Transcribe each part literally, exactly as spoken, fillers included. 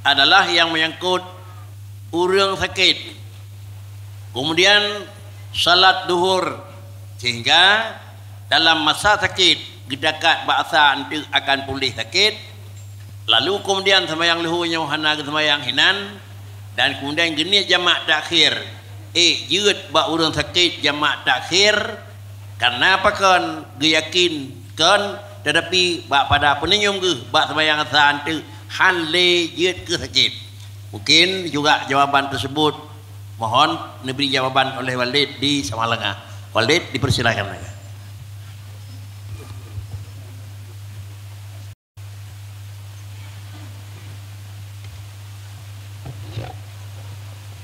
adalah yang menyangkut ureuëng sakit. Kemudian salat duhur, sehingga dalam masa sakit geutakat bak asa eunteuk akan puléh sakit, lalu kemudian seumayang luhur nyoe hana geuseumayang hinan, dan kemudian geuniet jamak takhir, ék jeuet bak ureuëng sakit jamak takhir, karena pakon geuyakin kon, tetapi bak pada peuneunyeum geuh bak seumayang asa eunteuk han lé jeuet keu sakit. Mungkin juga jawaban tersebut mohon diberi jawaban oleh Walid di Samalanga. Walid, dipersilakan.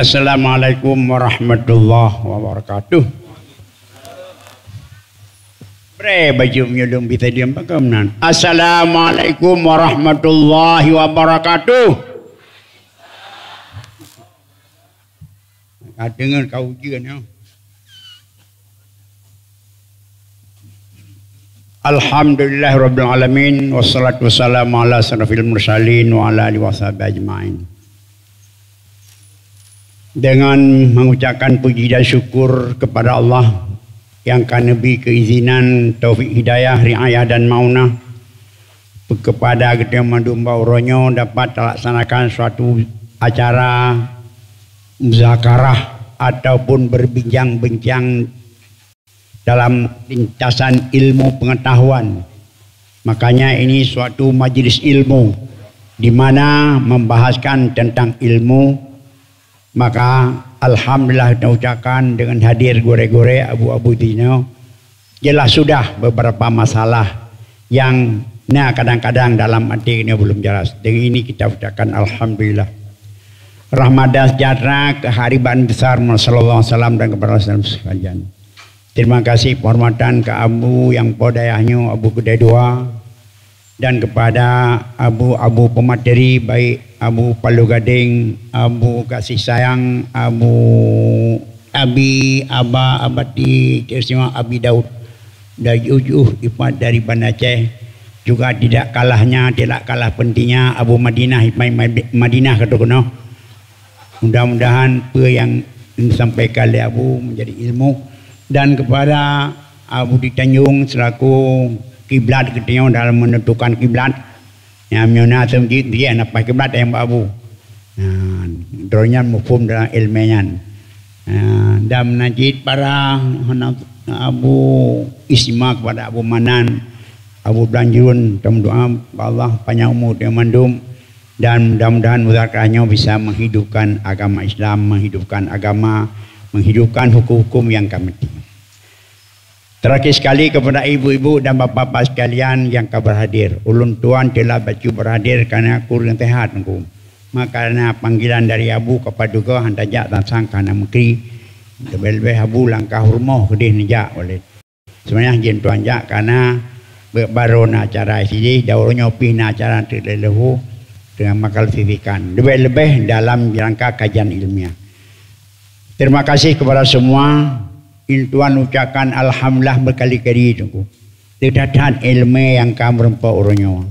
Assalamualaikum warahmatullahi wabarakatuh. Bre baju menyulung bisa diam pakam nan. Assalamualaikum warahmatullahi wabarakatuh. Ka deungon ka ujeuen nyoe. Alhamdulillahirabbil alamin, wassalatu wassalamu ala asyrafil mursalin wa ala alihi washabihi ajmain. Dengan mengucapkan puji dan syukur kepada Allah yang ka neubri keizinan, taufik hidayah, riayah dan maunah kepada geutanyoe mandum bak uroe nyoe dapat talaksanakan suatu acara muzakarah ataupun berbincang-bincang dalam lintasan ilmu pengetahuan. Makanya ini suatu majlis ilmu di mana membahaskan tentang ilmu. Maka alhamdulillah kita ucapkan dengan hadir gurée-gurée, abu-abu dinoe, jelas sudah beberapa masalah yang na kadang-kadang dalam hati ini belum jelas. Dengan ini kita ucapkan alhamdulillah. Rahmat dan sejahtera kehariban besar Muhammad sallallahu alaihi wasallam dan kepada Rasul sekalian. Terima kasih penghormatan ke Abu yang po dayah nyoe, Abu Keudai Dua, dan kepada Abu-Abu Pemateri, baik Abu Palu Gading, Abu Kasih Sayang, Abu Abi, Aba, Abati, Tersima, Abi Daud, dan juh-juh ipat dari Banda Aceh. Juga tidak kalahnya, tidak kalah pentingnya Abu Madinah, ipat Mad-, Madinah kata keunoe. Mudah-mudahan peue nyang disampaikan lé Abu menjadi ilmu, dan kepada Abu di Tanjung selaku kiblat geutanyoe dalam menentukan kiblat. Nyang meunyoe na seumjit dia na paih kiblat nyang bak Abu. Nah, droe nyan muphom dalam ilmu nyan. Nah, dan meunan cit para hana Abu Isma kepada Abu Manan, Abu Blanjun, teudoa bak Allah panjang umur dia mandum. Dan mudah-mudahan muzakarah nyoe bisa menghidupkan agama Islam, menghidupkan agama, menghidupkan hukum-hukum yang kami. Terakhir sekali kepada ibu-ibu dan bapak-bapak sekalian yang ka berhadir. Ulôn tuan telah bacut berhadir karena kurang sehat nunggu. Maka karena panggilan dari Abu kepada juga hantar jak tasang karena mengkri. Lebih-lebih Abu langkah rumoh kedih nejak oleh Sebenarnya jeuet tuan jak karena beu-, barô na acara sideh, dan uroe nyoe pih na acara teuk lé leuhu dengan makal sisikan. Leubeh-leubeh dalam rangka kajian ilmiah. Terima kasih kepada semua. Ilmu tuan ucapkan alhamdulillah berkali-kali tunggu. That-that ilmu yang ka meureumpok uroe nyoe.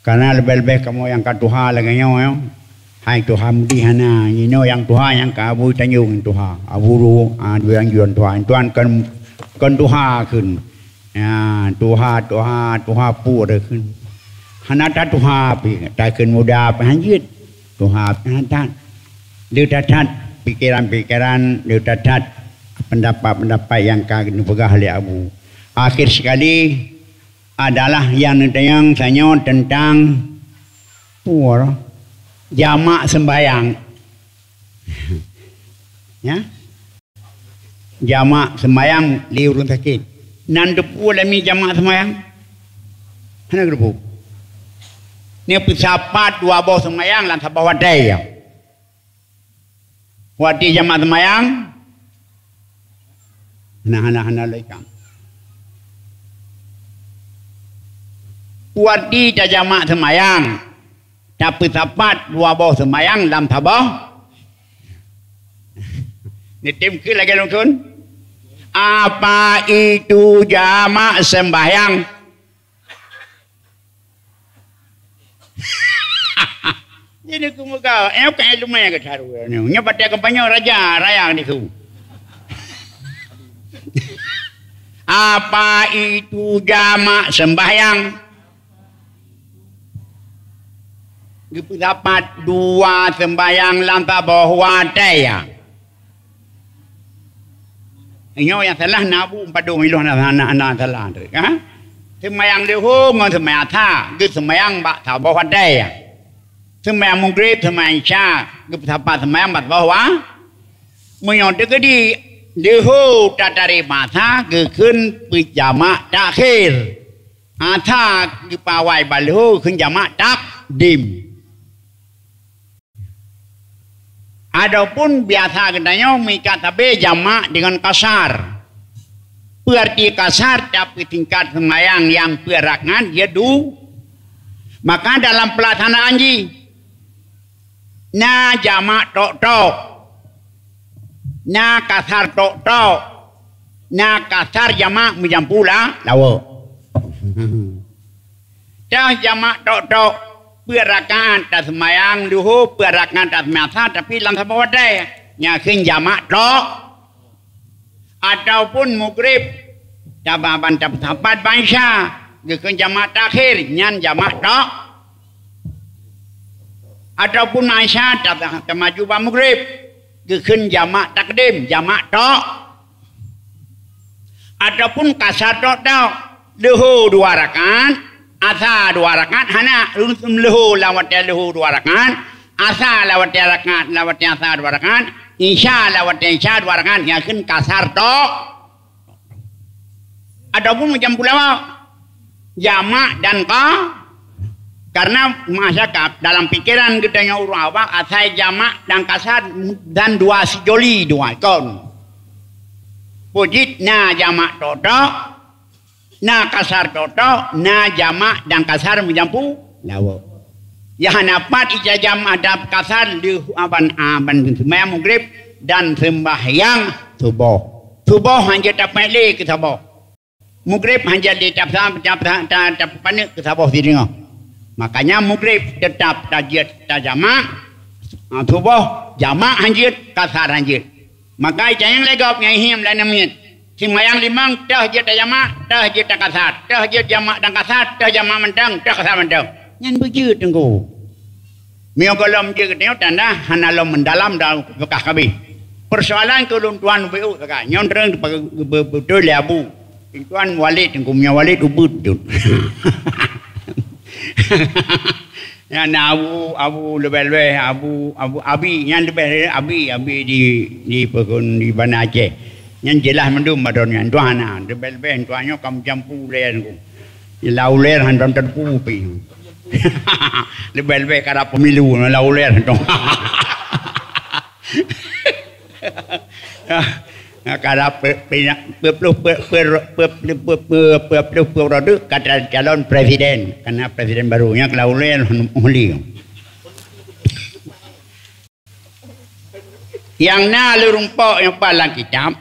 Karena leubeh-leubeh kamoe nyang ka tuha lagée nyoe, hai tuha meudeh hana, inoe nyang tuha nyang ka Abu Tanjong nyang tuha, Abu Ru, ah, dua nyang juan tuha, tuan kon, kon tuha kheun. Ya, tuha, tuha, tuha pu ada kheun. Hana ta tuha pi, ta kheun muda pi hanjeuet. Tuha pi hana that. Leuh that-that pikeran-pikeran, leuh that-that pendapat-pendapat nyang ka neupeugah lé Abu. Akhir sekali, adalah nyang neutanyong tanyoe teuntang peue jamak seumbahyang. Ya? Jamak seumbahyang lé ureuëng sakét. Nan teupeue lé mi jamak seumbahyang? Hana geuteupeue. Nyan peusapat dua boh seumbahyang lam saboh watée, ya. Watée jamak seumayang, hana, hana, hana lé ikam. Watée tajamak seumayang, tapeusapat dua boh seumayang lam saboh. Neutem keu lagée lôn kheun. Apa itu jamak sembahyang? Di keumuka, eh, ka ilmu nyang geusaru nyoe. Nyoe patéh kampanye raja raya di su. Apa itu jamak sembahyang? Geupeusapat dua sembahyang lam saboh watèe. Nyoe nyang salah na bu padum ilôn na, na, na salah tu, ha? Seumayang leuhô ngon seumayang asa, geuseumayang bak saboh watèe. Seumayang Maghrib, seumayang Isya, geupeusapat seumayang bak saboh wa-, meunyoe teukeudi leuhô tatarek bak asa, geukheun peujamak takhir. Asa geupeuawai bak leuhô, geukheun jamak takdim. Adapun biasa geutanyoe meuikat sabe jamak deungon kasar. Peuarti kasar, tapeutingkat seumayang nyang peuet rakaat jeuet du. Maka dalam peulaksanaan jih, na jamak tok-tok, na kasar tok-tok, na kasar jamak meujampu la-, lawok. Teuh jamak tok-tok, peuet rakaat taseumayang leuhô, peuet rakaat taseumayang asa, tapi lam saboh watèe. Nyan kheun jamak tok. Ataupun Maghrib, taba ban tapeusapat bak Isya, geukheun jamak takhir, nyan jamak tok. Ataupun Isya ta-, tamaju bak Maghrib, geukheun jamak takdim, jamak tok. Ataupun kasar tok-tok, leuhô dua rakaat, asa dua rakaat, hana, leuhô lam watèe leuhô dua rakaat, asa lam watèe rakaat, lam watèe asa dua rakaat, Isya lam watèe Isya dua rakaat, nyan kheun kasar tok. Ataupun meujampu lawok, jamak dan ka-, karena masyarakat dalam pikiran geutanyoe ureueng awak asai jamak dan kasar dan dua sijoli dua ikon. Peue jeuet na jamak tok-tok, na kasar tok-tok, na jamak dan kasar meujampu lawok. Nyang hana pat ija jamak dan kasar leuh aban, aban seumayang Maghrib dan seumayang suboh. Suboh hana jeuet tapeuék lé keu saboh. Maghrib hana jeuet lé tap-, tap-, tap-, tap-, tapeupaneuk keu saboh sideungoe. Makanya Maghrib teutap tajeuet tajamak, ha, suboh jamak hana jeuet, kasar hana jeuet. Maka ita nyang lé gob nyang hiém lam namiet. Seumayang limong, teuh jeuet tajamak, teuh jeuet takasar, teuh jeuet jamak dan kasar, teuh jamak mantong, teuh kasar mantong. Nyan beujeuet teungku. Meunyoe gohlom jeuet geutanyoe tanda hana lom meudalam dan peugah kabeh. Persoalan keu lôn tuan ubeuet sagai. Nyoe treun be-, be-, beutôi lé Abu. Tuan Walid teungku, meunyoe Walid ubeuet beutôi. Nyan na Abu, Abu leubeh-leubeh, Abu, Abu, Abi, nyan leubeh Abi, Abi di, di peukon di Banda Aceh. Nyan jeulaih mandum bak droeneuh nyan, tuan hana. Leubeh-leubeh tuan nyoe ka meujampu lé nyan. Lam uleue han droen teupeu pi. Leubeh-leubeh karab pemilu lam uleue han droen. Karab pe-, pe-, peuet ploh pe-, pe-, peuet ploh peuet ploh peuet ploh peuet ploh droe kata calon presiden, karena presiden baru nyan lam uleue han muhli. Nyang na lôn rumpok nyang pat lam kitab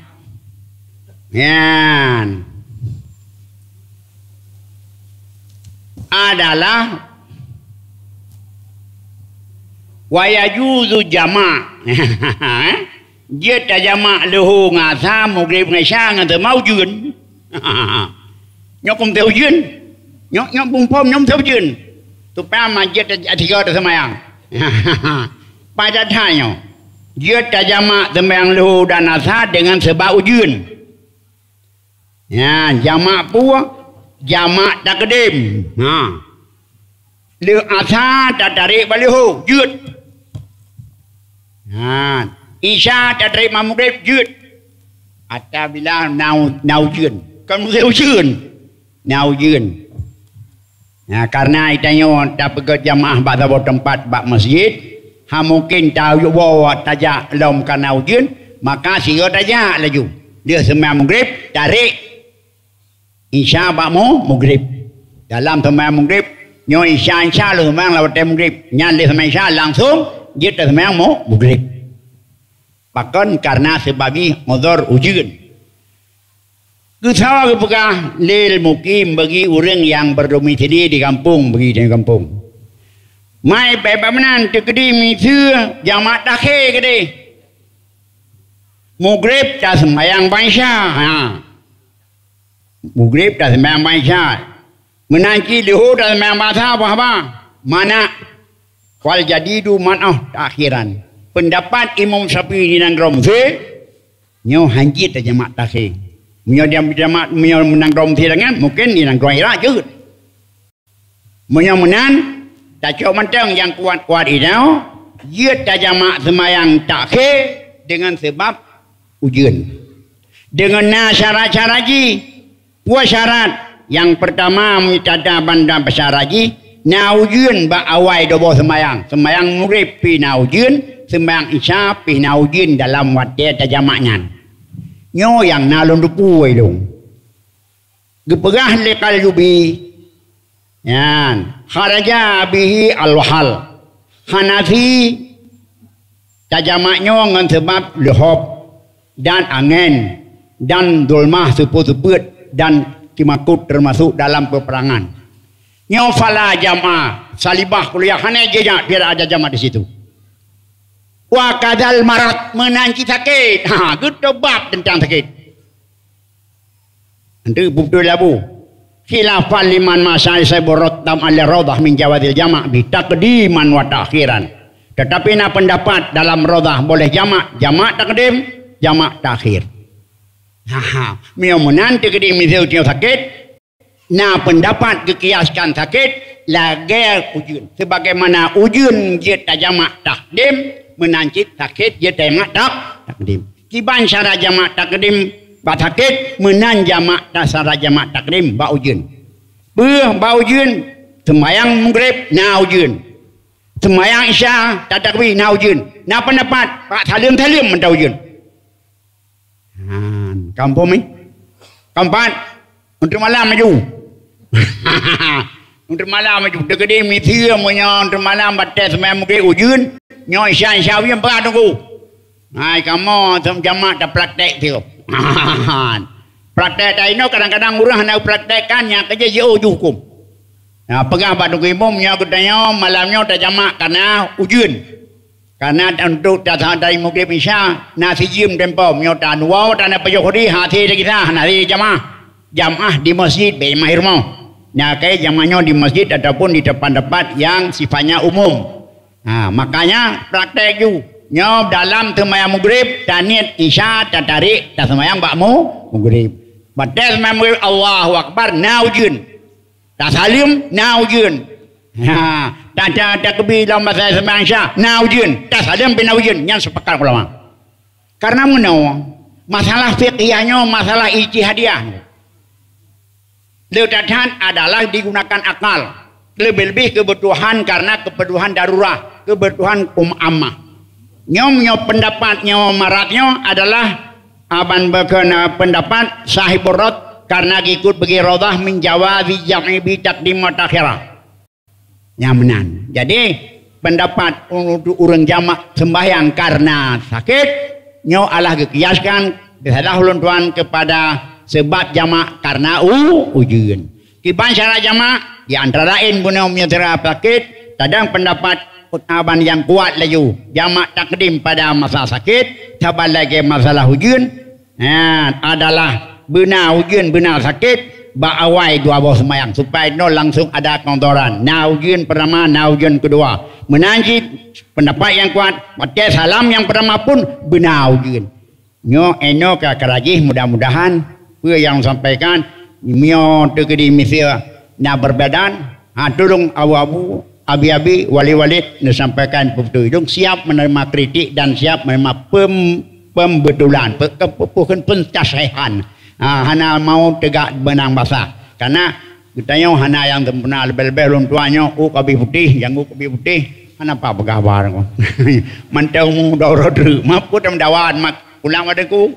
nyan adalah wa yajuzu jama'. Jeuet tajamak leuhô ngon asa, Maghrib ngon Isya ngon teuma ujeuen. Nyoe keuh meuteue ujeuen. Nyoe, nyoe bungphom nyoe meuteue ujeuen. Supaya manjeuet tiga teuseumayang. Pajan that nyoe. Jeuet tajamak seumayang leuhô dan asa deungon seubab ujeuen. Nyan, jamak peue? Jamak takdim. Ha. Lheuh asa tatarek bak leuhô, jeuet. Ha. Isya tatarek bak Maghrib, jeuet. Ata bila na u-, na ujeuen. Kon meuseue ujeuen. Na ujeuen. Nah, karena itanyoe tapeugét jamaah bak saboh teumpat bak masjid, ha mungken tawoe tajak lom karena ujeuen, maka sigoe tajak laju. Lheuh seumayang Maghrib, tarek Isya bak mu-, Maghrib. Dalam seumayang Maghrib, nyoe Isya, Isya lheuh seumayang lam watée Maghrib. Nyan lheuh seumayang Isya langsung jeuet teuseumayang mu-, Maghrib. Pakon? Karena seubab jih uzur ujeuen. Keusoe geupeugah lil mukim bagi ureuëng nyang berdomisili di gampông, bagi di gampông. Mai bak meunan teukeudi miseue jamak takhé keudeh. Mugreb taseumbayang bak Isya. Ha. Mugreb taseumbayang bak Isya. Meunan cit leuhô taseumbayang bak Asar, bah, bah. Mana? Wal jadidu man'ah ta'khiran. Peundapat Imam Syafi'i di nanggroe Mesir, nyoe hanjeuet tajamak takhé. Meunyoe di jamak, meunyoe nanggroe Mesir nyan, mungken di nanggroe Irak jeuet. Meunyoe meunan, tacok mantong nyang kuat-kuat inoe, jeuet tajamak seumayang takhé deungon sabab ujeuen. Deungon na syarat-syarat jih. Peue syarat? Nyang peurtama, meunyoe tadan banda syarat jih, na ujeuen bak awai doboh seumayang. Seumayang Mugreb pih na ujeuen, seumayang Isya pih na ujeuen dalam watée tajamak nyan. Nyoe nyang na lôn teupeue lôn. Geupeugah lé Kaljubi, nyan, kharaja bihi al-wahal. Hana si tajamak nyoe ngon sabab leuhôb dan angén dan dulmah seupôt-seupôt dan timakot teumasok dalam peuperangan. Nyoe fala jam'a, salibah kuliah hana jijak, tidak ada jamak di situ. Wa kadzal marad, meunan cit sakét. Ha, geutobat teuntang sakét. Nteuk beutôi labu. Khilafan liman masya sahibu raddam ala raudhah min jawazil jama' bi taqdiman wa ta'khiran. Tetapi na pendapat dalam raudhah boleh jamak, jamak takdim, jamak takhir. Ha, ha. Meunyoe meunan teukeudi miseue sakét, na pendapat geukiaskan sakét lagée ujeuen. Sebagaimana ujeuen jeuet tajamak takdim, meunan cit sakét jeuet tajamak tak-, takdim. Kiban syarat jamak takdim bak sakét, meunan jamak ta-, syarat jamak takdim bak ujeuen. Peue bak ujeuen? Seumayang Mugreb na ujeuen. Seumayang Isya tatakbir na ujeuen. Na pendapat bak saleuem-saleuem mantong ujeuen. Han, kampung mi. Keempat, untuk malam maju. Untuk malam maju. Teukeudi miseue meunyoe untuk malam batée seumayang Mugreb ujeuen, nyoe Isya, Isya ujeuen peugah teungku. Hai kamoe jamak tapraktek tu. Praktek ta inoe kadang-kadang ureuëng hana praktek kan nyang keujeuet jiôh ju huköm. Nah, peugah bak teungku imum nyoe geutanyoe malam nyoe tajamak karena ujeuen. Karena untuk ta-, ta-, dari Mugreb Isya na sijeuem tempo, meunyoe ta nuwoe ta na pajoh kudi hase tagisa hana lé jamaah. Jamaah di masjid bék mahir moh. Nah, kai jamaah nyoe di masjid ataupun di tempat-tempat yang sifatnya umum. Ha, makanya praktek ju. Nyoe dalam seumayang Mugreb, taniet Isya, tatarék, taseumayang bak mu-, Mugreb. Batée seumayang Mugreb, Allahu Akbar, na ujeuen. Tasaleuem, na ujeuen. Ha, ta-, ta-, takbir lom masa seumayang Isya, na ujeuen. Tasaleuem pih na ujeuen. Nyan sepakat ulama. Karena meunoe, masalah fiqhiyah nyoe, masalah ijtihadiyah nyoe. Le that-that adalah digunakan akal, lebih-lebih kebutuhan karena kebutuhan darurat, kebutuhan um amah. Nyoe, nyoe pendapat nyoe marat nyoe adalah aban beukena pendapat sahibur rad karena gikut bagi raudhah min jawazi jam'i bi taqdim wa ta'khirah. Nyang meunan. Jadi, pendapat untuk ureuëng jamak sembahyang karena sakit, nyoe alah geukiaskan, geusalah ulôn tuan kepada sebab jamak karena u-, ujeuen. Kiban syarat jamak, di antara laén bunoe meunyoe sakit, kadang pendapat utaban nyang kuat laju, jamak takdim pada masa sakit, saban lagée masalah ujeuen, Nah, adalah beuna ujeuen beuna sakét bak awai dua boh seumayang, supaya nyoe langsung ada keuntoran. Na ujeuen peurtama, na ujeuen keudua. Meunan cit pendapat nyang kuat, watée salam nyang peurtama pun beuna ujeuen. Nyoe inoe ka karajih, mudah-mudahan peue nyang sampaikan meunyoe teukeudi miseue na beureubeudaan, ha, tulông abu-abu, abi-abi, wali-wali neusampaikan peue beutôi. Lôn siap meuneurimong kritik dan siap meuneurimong pem-, pembeutulan, pe-, ke-, pe-, pe-, peuntasaihan. Ha, hana mau teugak beunang basah. Karena geutanyoe hana nyang sempurna, leubeh-leubeh lôn tuan nyoe, ôk ka abéh putéh, janggut ka abéh putéh, hana peugah haba. Mantong mu doro treuk, ma peue tameudawa mak ulang pada ku.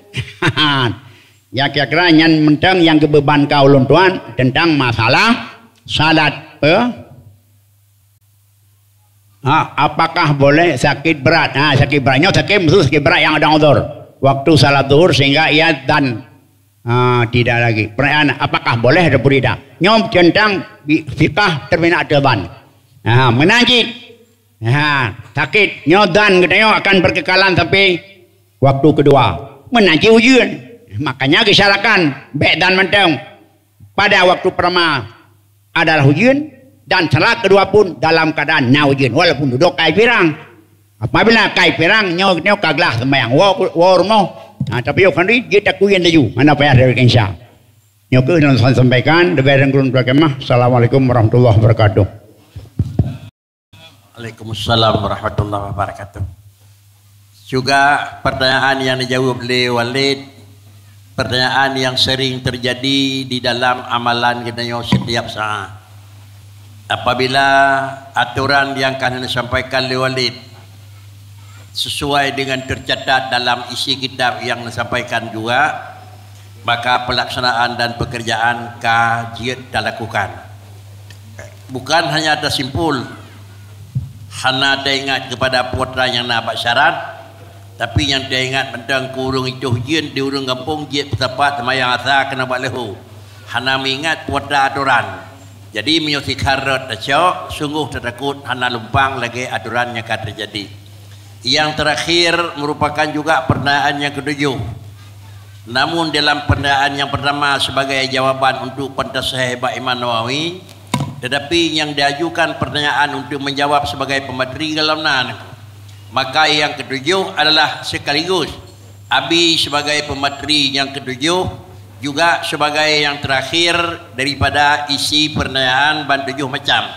Ya kira-kira nyan mantong nyang geubeuban ka ulôn tuan teuntang masalah salat pe-, Ha, apakah boleh sakit berat? Ha, sakit berat. Nyoe sakit, maksud sakit berat nyang ada uzur. Waktu salat zuhur sehingga ia dan, ha, tidak lagi. Pertanyaan, apakah boleh ataupun tidak? Nyoe teuntang bi-, fikah terminak teban. Ha, meunan cit. Ha, sakét. Nyoe dan geutanyoe akan berkekalan sampai waktu kedua. Meunan cit ujeuen. Makanya geusyaratkan, bèk dan mantong. Pada waktu pertama adalah ujeuen, dan syarat kedua pun dalam keadaan na ujeuen, walaupun dudoe kai pirang. Apabila kai pirang, nyoe, nyoe ka glah seumayang, woe, woe rumoh. Ha, tapi yoh khanduri, jeuet takuyuen laju, hana payah dari insya. Nyoe keuh nyang saya sampaikan, leubeh dan kurang terima kasih. Assalamualaikum warahmatullahi wabarakatuh. Waalaikumsalam warahmatullahi wabarakatuh. Juga pertanyaan yang dijawab oleh Walid, pertanyaan yang sering terjadi di dalam amalan geutanyoe setiap saat. Apabila aturan yang ka disampaikan oleh Walid sesuai dengan tercatat dalam isi kitab yang disampaikan juga, maka pelaksanaan dan pekerjaan ka jeuet talakukan. Bukan hanya tasimpul hana taingat kepada putra nyang na bak syarat, tapi nyang taingat mantong keu ureuëng itoh jeuet di ureuëng gampông jeuet peusapat seumayang asa keunoe bak leuhô, hana meuingat putra atoran. Jadi meunyoe sikharot tacok, sungguh tatakot hana lumpang lagée atoran nyang ka teujadi. Yang terakhir merupakan juga pertanyaan yang ketujuh. Namun dalam pertanyaan yang pertama sebagai jawaban untuk pantasahih bak Imam Nawawi, tetapi yang diajukan pertanyaan untuk menjawab sebagai pemateri dalam nan, maka yang ketujuh adalah sekaligus Abi sebagai pemateri yang ketujuh, juga sebagai yang terakhir daripada isi pertanyaan ban tujuh macam.